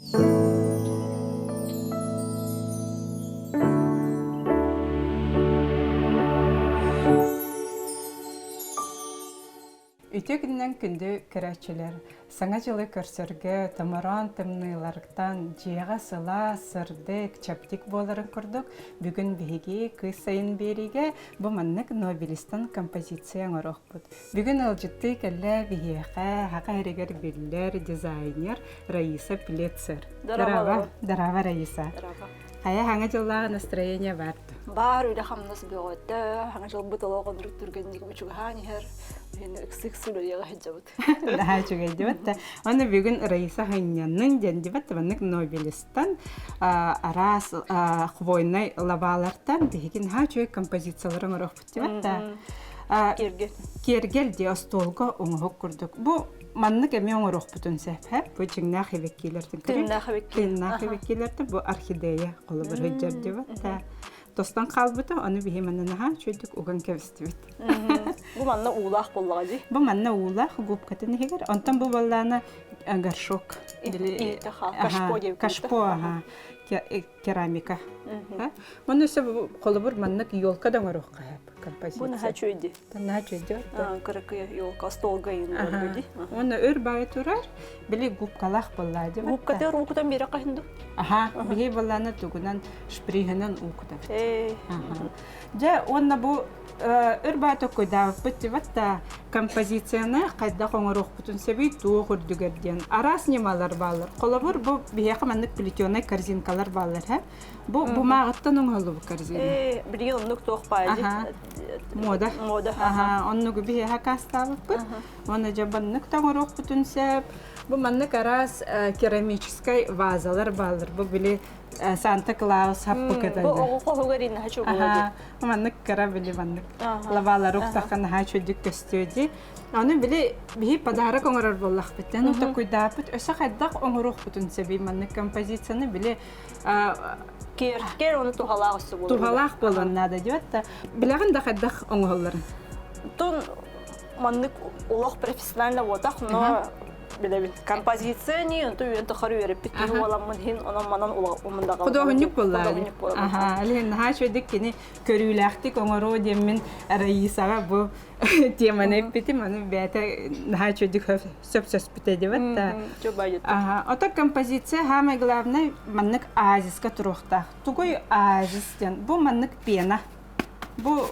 Үтүө күнүнэн күндү көрөөччүлэр! Саҥа дьылы көрсөргө томороон тымныылартан дьиэҕэ сылаас, сырдык, чэбдик буоларын курдук бүгүн биһиги кыыс сайын биэриигэ бу маннык Нобелистан композиция оҥоруохпут. Бүгүн ыалдьыттыы кэллэ биһиэхэ Саха сиригэр биллэр дизайнер Раиса Плецер. Здорово. Здорово, Раиса. Здорово. Хайа хаҥа дьыллааҕы настроение баар Баар үлэ-хамнас бөҕөтө, хаҥа дьылбыт олох оннук түргэнник учугаһаан иһэр. Иһин ыксык үлэлиэҕэ сылдьабыт. Наһаа үчүгэй дибэт да. Аны бүгүн Раиса Ханньаннын диэн дибэт да маннык Нобелистан араас хвойнай лабаалартан биһиги наһаа үчүгэй композициялары оҥоруохпут дибэт да. Киэргэл. Киэргэл дии остуолга оҥоһук курдук. Бу маннык эмиэ оҥоруохпутун сөп. Бу дьиҥнээх эбэккиилэртэн Тыыннаах эбикки. Тыыннаах эбэккиилэртэн бу орхидея холобур сылдьар дибэт да. Тостон хаалбыта, ону биһи манна наһаа үчүгдүк уган кэбистибит. Бу манна уулаах буоллаҕа дии. Бу манна уулаах губкатын иһигэр. Онтон бу баллаана горшок. Кашпо диэбит. Кашпо, аха. Керамика. Онно өссө холобур маннык елка да оҥоруохха сөп композиция. Бу наһаа үчүгэй Наһаа үчүгэй Кыракый елка столга иин дии. Уонна өр баайы турар, били губкалаах буоллаа дии. Губкатыгар уу кутан биэрэ хаһынду? Аха, биһи буоллаана тугунан шпригынан уу кутабыт. Дьэ, уонна бу өр баай токкуйдаабыппыт дибат да композицияны хайдах оҥоруохпутун сөбүй туох үрдүгэр диэн араас ньымалар бааллар. Холобур, бу биһиэхэ маннык плетеный корзинкалар бааллар һэ. Бу бумааҕыттан оҥоһуллубут корзина. Ээ, билигин оннук туох баай Мода. Мода. Аха, оннугу биһиэхэ кастаабыппыт. Уонна дьэ маннык да оҥоруохпутун сөп. Бу маннык араас керамическай вазалар бааллар. Бу били Санта Клаус хаппыката. Бу оҕо хоһугар инаһа чугула Аха, маннык кыра били маннык лавалары уктахха наһаа үчүгдүк көстүө дии. Аны били биһи подарок оҥорор буоллахпыт. Аны токуйдааппыт өссө хайдах оҥоруохпутун сөбүй маннык композицияны били Киэр ону туһалаах өссө буолар. Туһалаах буолуон наада диэбэт да. Билэҕин да хайдах оҥоһулларын? Тун маннык олох профессионально буотах, но билэбин. Композиция не онту үйэн тохар үөрэппит киһи буоламмын хин онон манан умундаҕа. Худуоһунньук буоллаа. Аха, алин наһаа үчүгдүк кини көрүүлээхтик оҥоруо диэммин Раисаҕа бу теманы эппитим, аны бэйэтэ наһаа үчүгдүк сөпсөспүтэ диэбэт да. Аха, ото композиция самое главное маннык оазиска туруохтаах. Тугуй оазис диэн? Бу маннык пена. Бу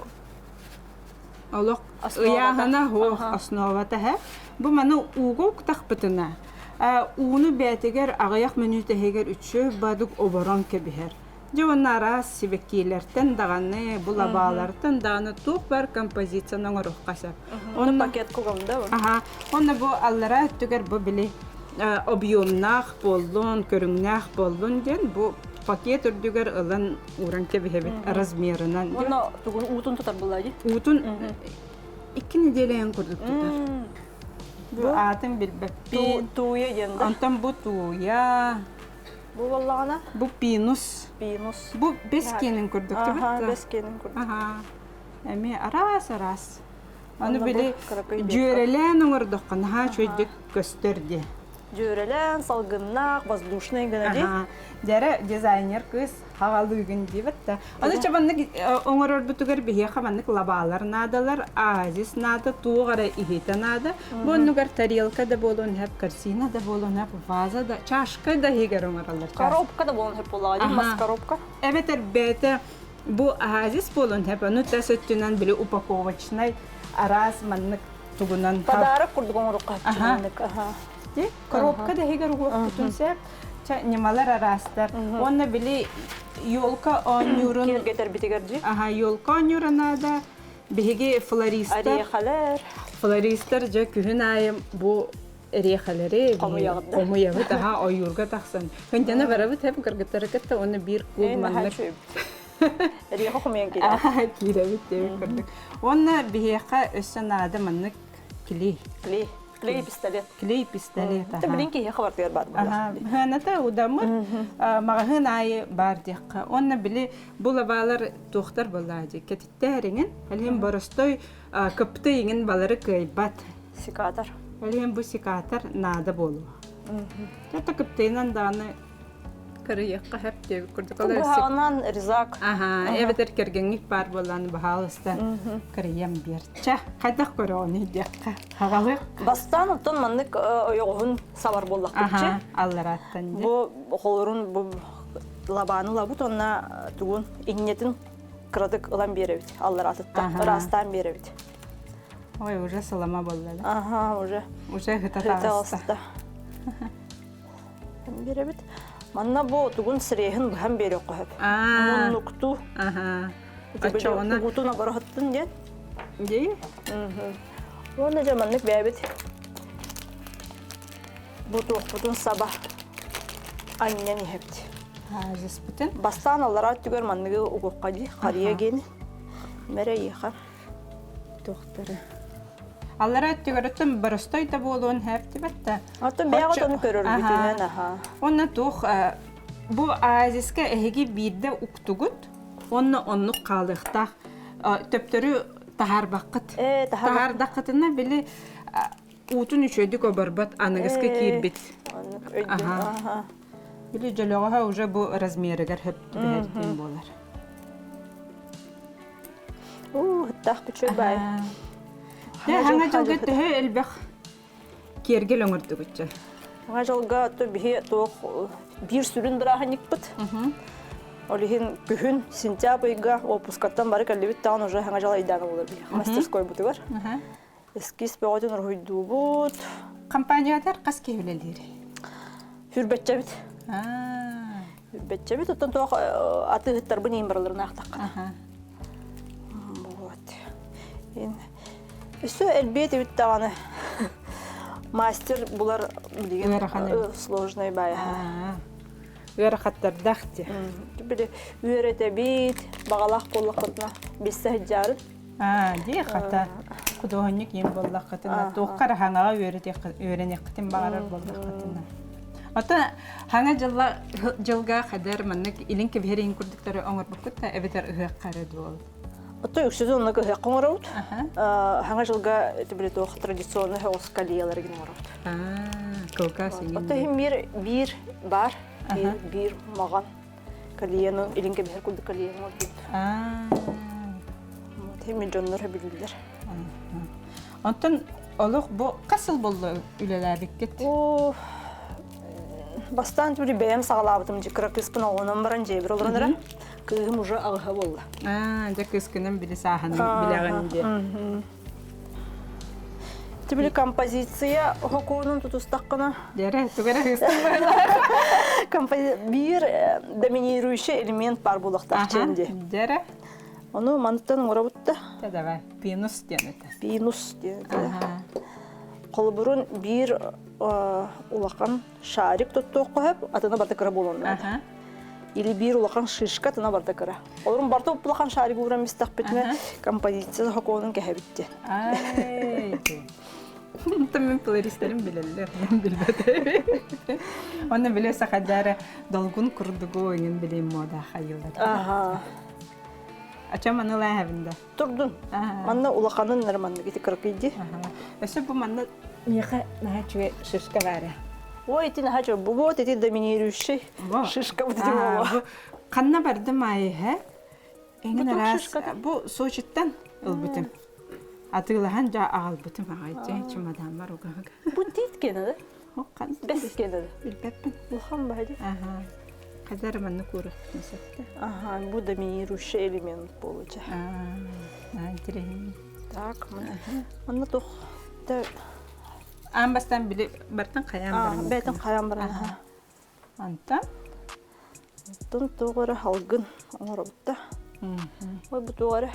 олох ыйааһына суох основата һэ. Бу маны ууга уктахпытына, ууну бээтигэр аҕыйах мүнүүтэ иһигэр үчүгэй бадык оборон кэбиһэр. Дьэ уонна араас сибэккилэртэн даҕаны, бу лабаалартан даҕаны туох баар композицияны оҥоруохха сөп. Онно пакет кугамда бу. Аха. Онно бу аллараа өттүгэр бу били объемнаах буоллун, көрүҥнээх буоллун диэн бу пакет үрдүгэр ылан ууран кэбиһэбит размерынан. Уонна тугун уутун тутар буолла дии? Уутун икки неделяйын курдук тутар. Бу аатын билбэппин. Тууя диэн да? Онтон бу тууя. Бу буоллаҕына? Бу пинус. Пинус. Бу бэс киэнин курдук. Аха, бэс киэнин курдук. Аха. Эмиэ араас-араас. Аны били дьүөрэлээн оҥордоххо наһаа үчүгэйдик көстөр дии. Дьүөрэлээн, салгыннаах, воздушный гына дии. Дьэрэ дизайнер кыыс хаҕалыыгын диэбэт да. Аны чэ маннык оҥорорбутугар биһиэхэ маннык лабаалар наадалар, оазис наада, туох эрэ иһитэ наада. Бу оннугар тарелка да буолуон сөп, корзина да буолуон сөп, ваза да, чашка да иһигэр оҥороллор. Коробка да буолуон сөп буоллаҕа дии, мас коробка. Эбэтэр бэйэтэ Бу оазис буолуон сөп, ону тас өттүнэн били упаковочнай араас маннык тугунан Подарок курдук оҥоруохха сөп маннык. Аха. Коробка да иһигэр угуохпутун сөп. Чэ, ньымалар араастар. Уонна били елка оонньуурун Киэргэтэрбитигэр дии. Аха, елка оонньуура наада. Биһиги флористар Орехалар. Флористар дьэ күһүн аайы бу эриэхэлэри Хомуйаҕыт да. хомуйабыт аха ойуурга тахсан. Кынтяна барабыт хэп кыргыттары кытта уонна биир куул маннык Эриэхэ хомуйан киирэбит. Киирэбит диэбит курдук. Уонна биһиэхэ өссө наада маннык клей. Клей. Клей пистолет. Клей пистолет. Аха. Билин киһиэхэ бартыгар баар буолар. Хыаната удамыр маҕаһыын аайы баар диэххэ. Уонна били бу лабаалар туохтар буоллаа дии. Кэтиттээриҥин, элиһин боростой кыпты иҥин балары кыайбат. Секатор. Элиһин бу секатор наада буолуо. Это кыптыйынан даҕаны. кырыйыахха сөп диэбит курдук. Быһаҕынан резак. Аха, эбэтэр кэргэҥҥит баар буоллаан баһаалыста кырыйан биэр. Чэ, хайдах көрөҕүнүй диэххэ. Хаҕалыах. Бастаан оттон маннык ойоҕоһун сабар буоллахпытчы. Алларааттан Бу холорун бу лабааны ылабыт уонна тугун инньэтин кыратык ылан биэрэбит аллараатыттан ыраастаан биэрэбит. Ой, уже салама буолла да? Ага, уже. Уже ыта таҕыста. Биэрэбит. Манна бу тугун сирэһин быһан биэриэххэ сөп. Муннуктуу. Аха. Оччоҕуна угутун обороһоттун диэн. Дии? Уонна дьэ маннык бэйэбит бу туохпутун саба анньан иһэбит. Аазыспытын. Бастаан аллараа өттүгэр манныгы угуохха дии, харыйа гиэн. Мэрэ иэхэ. Туохтары. Аллараа өттүгэр оттон боростой да буолуон хэптибэт да. Оттон бэйэҕит ону көрөргүтүнэн аха. Онно туох бу оазиска эһиги биирдэ уктугут уонна оннук хаалыахтаах төптөрү таһаарбаккыт. Таһаардаххытына били уутун үчүгэйдик оборбот аныгыска киирбит. Аха. Били дьөлөҕөһө уже бу размерыгар хөп түбэһэр диэн буолар. Уу, ыттаах үчүгэй баай. Дьэ, хаҥа дьылга төһө элбэх киэргэл оҥордугучча? Хаҥа дьылга то биһи туох биир сүрүн бырааһынньыкпыт. Ол иһин күһүн сентябрь ыйга отпускаттан бары кэллибит даҕаны уже хаҥа дьыл айдаана буолар биһи мастерскойбутугар. Эскиз бөҕөтүн уруһуйдуубут. Компаниятар хас киһи үлэлиир? Хүрбэччэбит. Хүрбэччэбит оттон туох атыыһыттарбын иин барыларын аахтахха. Вот. Өссө элбиэ этибит даҕаны. Мастер булар билигин сложный баайа. Ыарахаттардаах дии. Били үөрэтэбит, баҕалаах буоллаххытына билсэ сылдьаарын. Аа, дии хата худуоһунньук иин буоллаххытына, туохха эрэ хаҥаҕа үөрэниэххитин баҕарар буоллаххытына. Оттон хаҥа дьылла дьылга хадэр маннык илин кэбиһэр иин курдуктары оҥорбуккут да эбэтэр ыһыахха эрэ дуол? Оттон үксүтүн онно ыһыахха оҥоробут. Хаҥа дьылга били туох традиционный соҕус калияларгын оҥоробут. Кылгас иҥин. Оттон иһин биир биир баар, биир биир маҕан калияны илин кэбиһэр курдук калияны оҥорбут. Мин дьоннор билиллэр. Онтон олох бу хас сыл буолла үлэлээбиккит? Оо, бастаан түбү бэйэм саҕалаабытым дьи кыра кыыспын оҕонон баран дьиэбэр олорон эрэ кыыһым уже аҕыһа буолла. Аа, дьэ кыыскынан били сааһын билэҕин диye. Тибили композиция хокуонун тутустаххына Дьэрэ, тугу эрэ кыыстым биир доминирующий элемент бар буолуохтаах дии. Дьэрэ. Ону мантан оҥоробут да. Да давай, пинус диэн этэ. Пинус диэн этэ. Холобурун биир улахан шарик туттуохха сөп, атына барыта кыра буолуон наада. Или биир улахан шишка атына барыта кыра. Олорун барыта улахан шарик ууран истэхпитинэ композиция сокуонун кэһэбит диэн. Ай, Мин флористарым билэллэр, билбэт. Онно биле сахадара долгун курдугу иҥин билим мода хайылар. Аха. Ача манылаа да. Турдун. Манна улаханын нормально ити кыракыйди. Өссө бу манна миэхэ наһаа үчүгэй шишка баара. Ой, ити наһаа үчүгэй. Бу вот ити доминирующий шишка вот ити буолуо. Ханна бардым айыһа? Эҥин араас бу Сочиттан ылбытым. Атыылаһан дьа аҕалбытым аҕай дьэ чемоданмар угаһыга. Бу тиит киэнэ да? Бэс киэнэ да? Билбэппин. Улахан баһа дии. Аха. Хазар манна куурахпытын сөптө. Ага, бу доминирующий элемент буолуча. Аа, интересно. Так, манна туох Аан бастаан били бартан хайаан баран. Бэйтэн хайаан баран. Антан Оттон туох эрэ халгын оҥоробут да. Ой, бу туох эрэ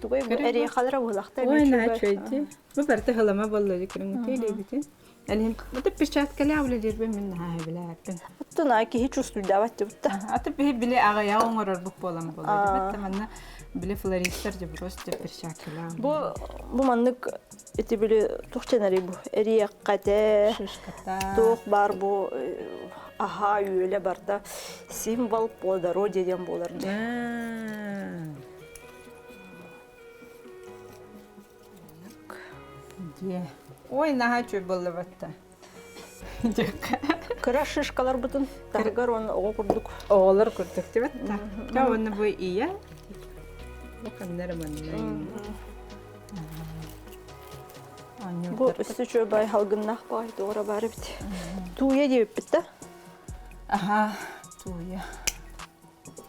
тугай бу эриэхэлэрэ буолахта Ой, наачуйди. Бу барыта хылама болла дикрин илибитин. Әлем бу перчаткалаах үлэлиирбин мин наһаа билээппин. Оттон аа киһи чувствуйдаабат дебутта. Аты биһи били аҕыйаҕы оҥорорбут буолан буолар. Дебет манна били флористар же просто перчаткалаах. Бу бу маннык ити били туох чэнэрий бу эриэххэтэ туох баар бу аһаа үөлэ барда символ плодородия диэн буолар дьэ. Дьэ. Ой, наһаа үчүгэй буолла батта. Кыра шишкаларбытын таһыгар уонна оҕо курдук. Оҕолор курдук дибит да. Дьэ уонна бу ийэ бу ханна эрэ манна. Бу өссө үчүгэй халгыннаах баҕай туора баар эбит. Тууйа диэбиппит да? Аха, тууйа.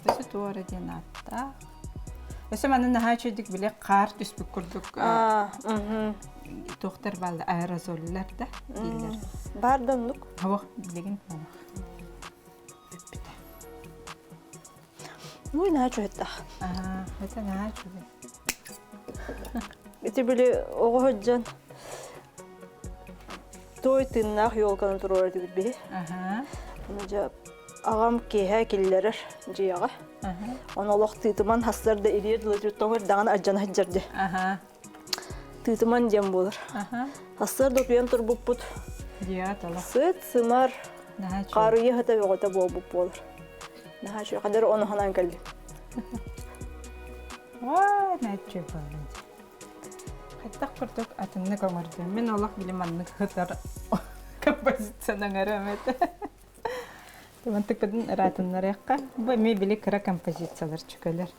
Өссө туора диэн ааттаах. Өссө манна наһаа үчүгүйдүк били хаар түспүт курдук туохтар баалла аэрозоллар да дииллэр. Баар да оннук. Хабах билигин хабах. Бүппүтэ. Ой, наһаа үчүгэйдэх. Аа, это наһаа үчүгэй. Ити били оҕо сылдьан той тыыннаах елканы туруора этибит биһи. Дьэ аҕам киэһэ киллэрэр дьиэҕэ. Ону олох тыытыман хассар да ириэр дылы тоҥор даҕаны ардьана сылдьар дии. Тыытыман диэн буолар. Хассар да утуйан турбуппут. Сыт-сымар хаарыйа сыта бөҕөтө буолбут буолар. Наһаа үчүгэй. Хадыр ону санаан кэллим. Оо, наһаа буолла Хайдах курдук атыннык оҥордум. Мин олох били маннык сытар композицияны оҥором этэ. Мантыкпытын ыраатыннарыахха. Бу эмиэ били кыра композициялар чөкөлөр.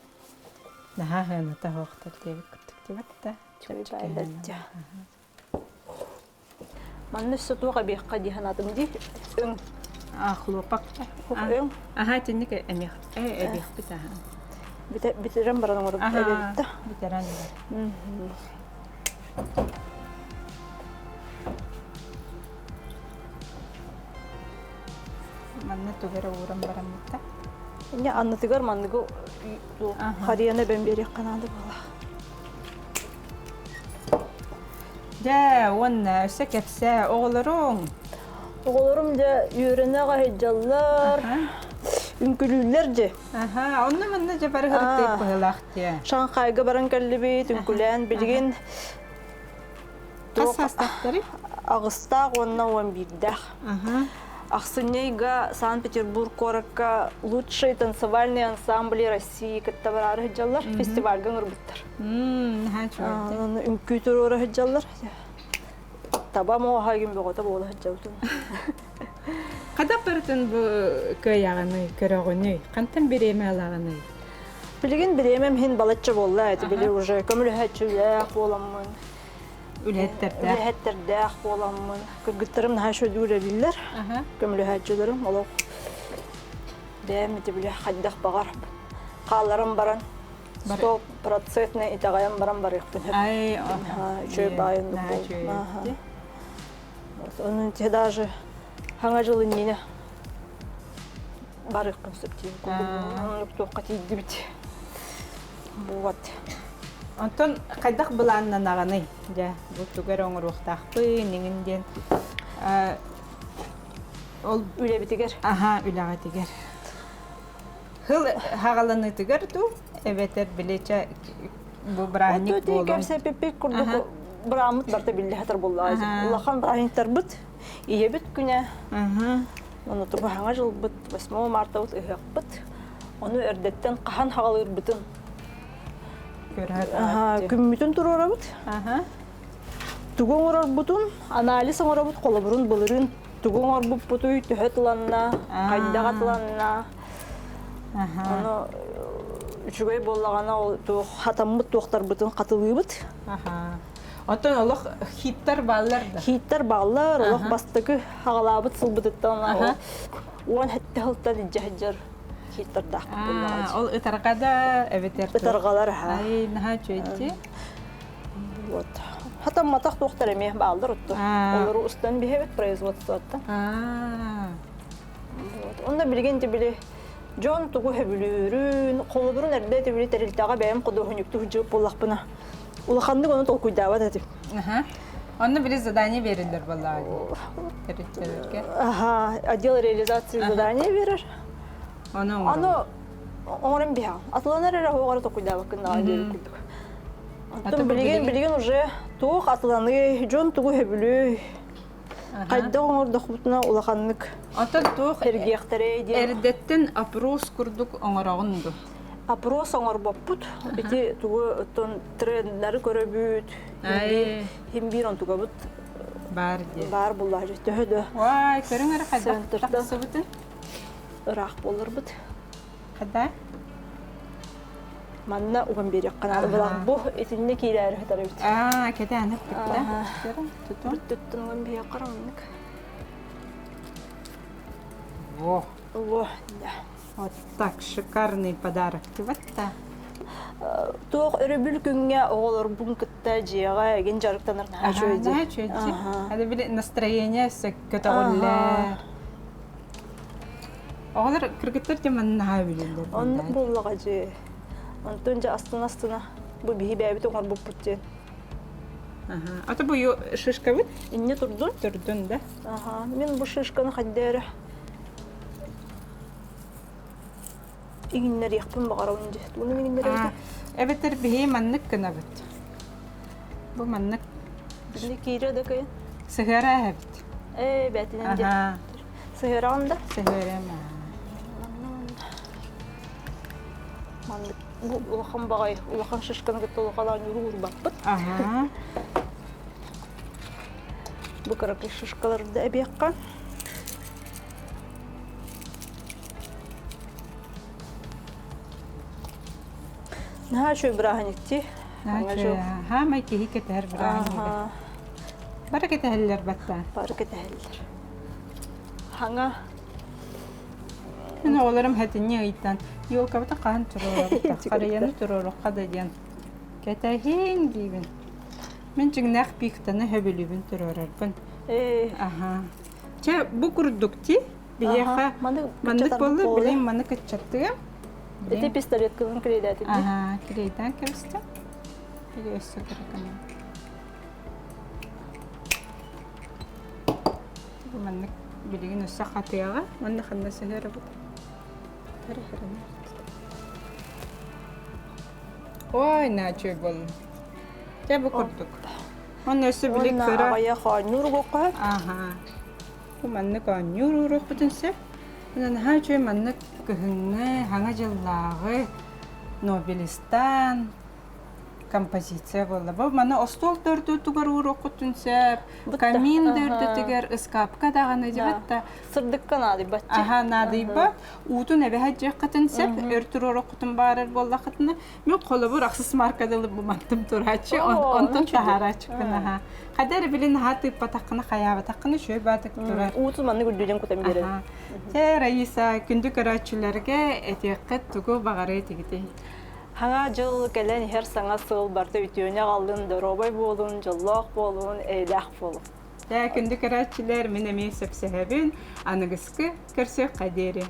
Наһаа сыаната суохтар диэбит курдук дибэт да. Манна өссө туох эбиэххэ дии санаатым дии. Өҥ. А, хлопок. Өҥ. Аха, итинник эмиэх эбиэхпит аха. Бүтэрэн баран оҥорбут эбиэбит да. Бүтэрэн Манна тугу эрэ ууран бараммыта. Инне аннытыгар манныгы харыйаны эбэн биэриэххэ наада буолла. Дьэ, уонна өссө кэпсээ, оҕолоруҥ? Оҕолорум дьэ үөрэнэ аҕай сылдьаллар, үҥкүлүүллэр дьэ. Аха, онно-манна дьэ бары ырыттык быһыылаах дии. Шанхайга баран кэллибит, үҥкүлээн билигин Хас саастаахтарый? Аҕыстаах уонна 11-дээх. Ахсынньы ыйга Санкт-Петербург куоракка лучший танцевальный ансамбли России кытта бараары сылдьаллар, фестивальга ыҥырбыттар. Үҥкүү туруора сылдьаллар. Таба муоһа игин бөҕөтө буола сылдьабытын. Хадап барытын бу кыайаҕыный, көрөҕүнүй? Хантан бириэмэ ылаҕыный? Билигин бириэмэм иһин балачча буолла эти били уже көмөлөһөөччүлээх буоламмын. Үлэһиттэрдээх. Үлэһиттэрдээх буоламмын. Кыргыттарым наһаа үчүгэйдик үлэлииллэр. Көмөлөһөөччүлэрим олох бэйэм ити били хайдах баҕар хаалларан баран 100-процентный итэҕэйэн баран барыахпын сөп. Ай, Үчүгэй баайын буолла. Onun даже хаҥа дьыл иннинэ барыахпын сөп диэн курдук туохха тиийдибит. Вот. Онтон хайдах былааннанаҕыный? Дьэ, бу тугу эрэ оҥоруохтаахпын, иҥин диэн. Ол үлэбитигэр. Аха, үлэҕитигэр. Хыл хаҕаланыытыгар дуу, эбэтэр били чэ бу бырааһынньык буолуон. Кэпсэппиппит курдук бырааммыт барыта биллэ сатар буоллаҕа. Улахан бырааһынньыктарбыт ийэбит күнэ, ону саҥа дьылбыт 8 мартабыт ыһыахпыт. Ону эрдэттэн хаһан хаҕалыырбытын күммүтүн туруорабыт. Тугу оҥорорбутун, анализ оҥоробут, холобурун былырыын тугу оҥорбуппутуй, төһө тыланна, хайдах атыланна. Ону үчүгэй буоллаҕына ол туох хатаммыт туохтарбытын хатылыыбыт. Оттон олох хиттар бааллар да? Хиттар бааллар, олох бастакы хаҕалаабыт сылбытыттан 17 сылтан илдьэ сылдьар хиттардаахпыт буоллаҕа. Ол ытарҕа да эбэтэр Ытарҕалар аха. Ай, наһаа үчүгэйди. Вот. Хатамматах туохтар эмиэ бааллар отто. Олору устан биһэбит производствоттан. Вот. Онно билигин били дьон тугу сөбүлүүрүн, холобурун эрдэ били тэрилтэҕэ бэйэм худуоһунньуктуу сылдьыбыт буоллахпына, улаханнык ону толкуйдаабат этим. Онно били задание бериллэр буоллаҕа тэрилтэлэргэ. Аха, отдел реализации задание берер. Ону Аны оҥорон биһэҕин. Атыланар эрэ оҕоро толкуйдаабаккын даҕаны диэбит курдук. Оттон билигин билигин уже туох атыланыы, дьон тугу сөбүлүү, хайдах оҥордохпутуна улаханнык Оттон туох эргиэхтэрэй диэн. Эрдэттэн опрос курдук оҥороҕун ду? Опрос оҥорбоппут. Ити тугу оттон тренднары көрөбүт, хим биир онтугабыт. Баар дии. Баар буллаачы төһө да Уай, көрүҥ эрэ хайдах центрда тахсыбытын. ыраах буолларбыт. Хада? Манна уган биэриэххэ наада Аха. бу итиннэ киирээри сытар эбит. Аа, кэтээн эппиттэ. Аха. Көрүҥ, тутун. Бүттүттэн уган биһиэххэ оннук. Во. Во, да. Вот так, шикарный подарок. Ты вот та. Туох өрөбүл күҥҥэ оҕолорбун кытта дьиэҕэ эгин дьарыктанар наһаа үчүгэй дии. Наһаа үчүгэй дии. Аны били настроение өссө көтөҕүллэр. Оҕолор кыргыттар дьэ манна наһаа билэллэр. Оннук буоллаҕа дьиэ. Онтон дьэ астына-астына бу биһи бэйэбит оҥорбуппут диэн. Аха. Ата бу шишкабыт? Инньэ турдун. Турдун да. Аха. Мин бу шишканы хайда эрэ иҥиннэриэхпин баҕарабын дии. Тугунан иҥиннэрэбит? Эбэтэр биһи маннык гынабыт. Бу маннык. Били киирэ да кыйын. Сыһыара эһэбит. Ээ, бээтинэн диэн. Сыһыараҕын да? Сыһыарам. Маннык бу улахан баҕай, улахан шишканы кытта улахан оонньууру уурбаппыт. Аха. Бу кыракый шишкаларды да эбиэххэ. Наһаа үчүгэй бырааһынньык дии. Хаамай киһи кэтэһэр бырааһынньыга. Бары кэтэһэллэр батта. Бары кэтэһэллэр. Хаҥа. Мин оҕолорум хэтинньи ыйтан елкабытын хаһан туруорабыт харыйаны туруоруохха да диэн кэтэһиҥ диибин. Мин дьиҥнээх пиктаны сөбүлүүбүн туруорарбын. Аха. Чэ, бу курдук ти биһиэхэ маннык буолла, билигин маны кыччаттыам. Ити пистолеткаларын клейдээтин Аха, клейдээн кэбистим. Или өссө кыраканан. Бу маннык билигин өссө хатыаҕа. Манна ханна сыһыарабыт? Ой, наачуй буоллум. Дьэ бу курдук. Онно өссө били кыра... Аҕыйах оонньуур угуохха Аха. Бу маннык оонньуур ууруохпутун сөп. Онон наһаа үчүгэй маннык кыһыҥҥы, хаҥа дьыллааҕы Нобелистан композиция буолла. Бу маны остуол төрдүтүгэр ууруоххутун сөп, камин төрдүтүгэр, ыскаапка даҕаны дьибэт да. Сырдыкка наадыйбат. Аха, наадыйбат. Уутун эбэһэ дьиэххитин сөп, өр туруоруккутун баарар буоллаххытына, Мин холобур ахсыс маркадылы бумантым турааччы, онтон таһаарааччыкпын аха. Хада эрэ билин аха тыыппатаххына хайаабатаххына үчүгэй баатык турар. Уутун маннык үрдүнэн кутан биэрэр. Чэ, Раиса, күндү көрөөччүлэргэ этиэххит тугу баҕарыа этигитий? Хаҥа дьыл кэлэн иһэр саҥа сыл барыта үтүөнү аҕаллын, доруобай буолун, дьоллоох буолун, эйэлээх буолун. Дэ, күндү көрөөччүлэр, мин эмиэ сөпсөһөбүн. Аныгыскы көрсүөххэ диэри.